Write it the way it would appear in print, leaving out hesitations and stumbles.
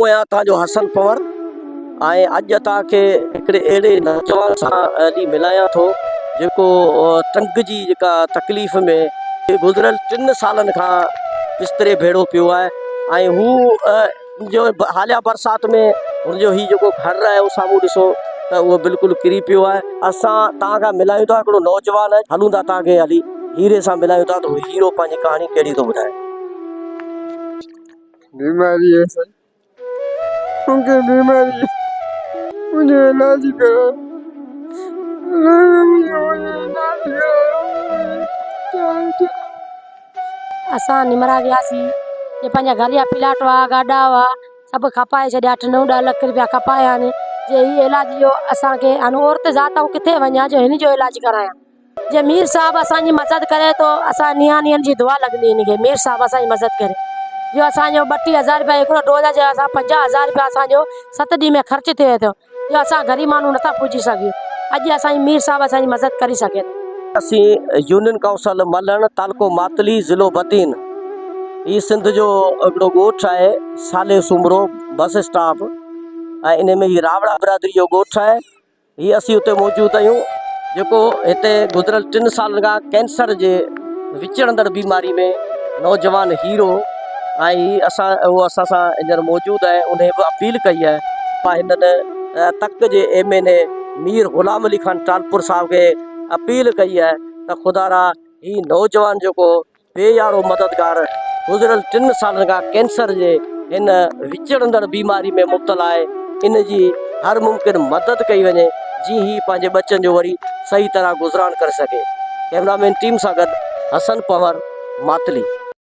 آهيان توهان جو حسن پنهور ۽ اڄ توهان کي هڪڙي اهڙي نوجوان سان اڄ ملايان ٿو جيڪو ٽنگ جي جيڪا تڪليف ۾ گذريل ٽن سالن کان بستري ڀيڙو پيو آهي ۽ هو جو حاليا برسات ۾ هن جو هي جيڪو گهر آهي اهو سامهون ڏسو ته اهو بلڪل ڪري پيو آهي اسان توهان کان ملايون ٿا هڪڙو نوجوان آهي هلون ٿا توهان کي هلي هيري سان ملايون ٿا ته هيرو پنهنجي ڪهاڻي ڪهڙي ٿو ٻڌائي. بيماري آهي سائين مونکي بيماري آهي منهنجو علاج ڪرايو منهنجو علاج ڪرايو. اسان نمرا وياسين جي پنهنجا گهر جا پلاٽ هئا گاڏا هئا سڀ کپائي ڇڏيا اٺ نو ڏهه لک روپيا کپايا آهن جي هي علاج جو اسان کي هاڻي عورت ذات آئون ڪٿي وڃان جو هن جو علاج ڪرايان. جي مير صاحب اسان جي مدد ڪري تو اسان نياڻين جي دعا لڳندي هن کي مير صاحب اسان جي مدد ڪري جو اسان جو 32 هزار روپيا هڪڙو ڊوز آهي اسان 50 هزار روپيا اسان جو ست ڏينهن ۾ خرچ ٿئي ٿو جو اسان غريب ماڻهو نٿا پڄي سگهيون اڄ اسان جي مير صاحب اسان جي مدد ڪري سگهي ٿو. اسين يونين ڪائونسل ملڻ تعلقو ماتلي ضلعو بدين هي سنڌ جو هڪڙو ڳوٺ آهي صالح سومرو بس اسٽاپ ۽ ان ۾ هي راوڙا برادري جو ڳوٺ آهي هي اسين اتي موجود آهيون جيڪو هتي گذريل ٽن سالن کان ڪينسر جي وچڙندڙ بيماري ۾ نوجوان هيرو ۽ هي اسان اهو اسان سان هينئر موجود آهي ان به اپيل ڪئي آهي هنن تڪ جي M N A Mir Ghulam Ali Khan Talpur صاحب کي اپيل ڪئي آهي ته خدا را هي نوجوان جيڪو بي يارو مددگار گذريل ٽن سالن کان ڪينسر جي هن وچڙندڙ بيماري ۾ مبتلا آهي ان جي هر ممڪن مدد ڪئي وڃي جيئن هي پنهنجي ٻچن جو وري صحيح طرح گذران ڪري سگهي ڪئميرا مين ٽيم سان گڏ حسن پنهور ماتلي.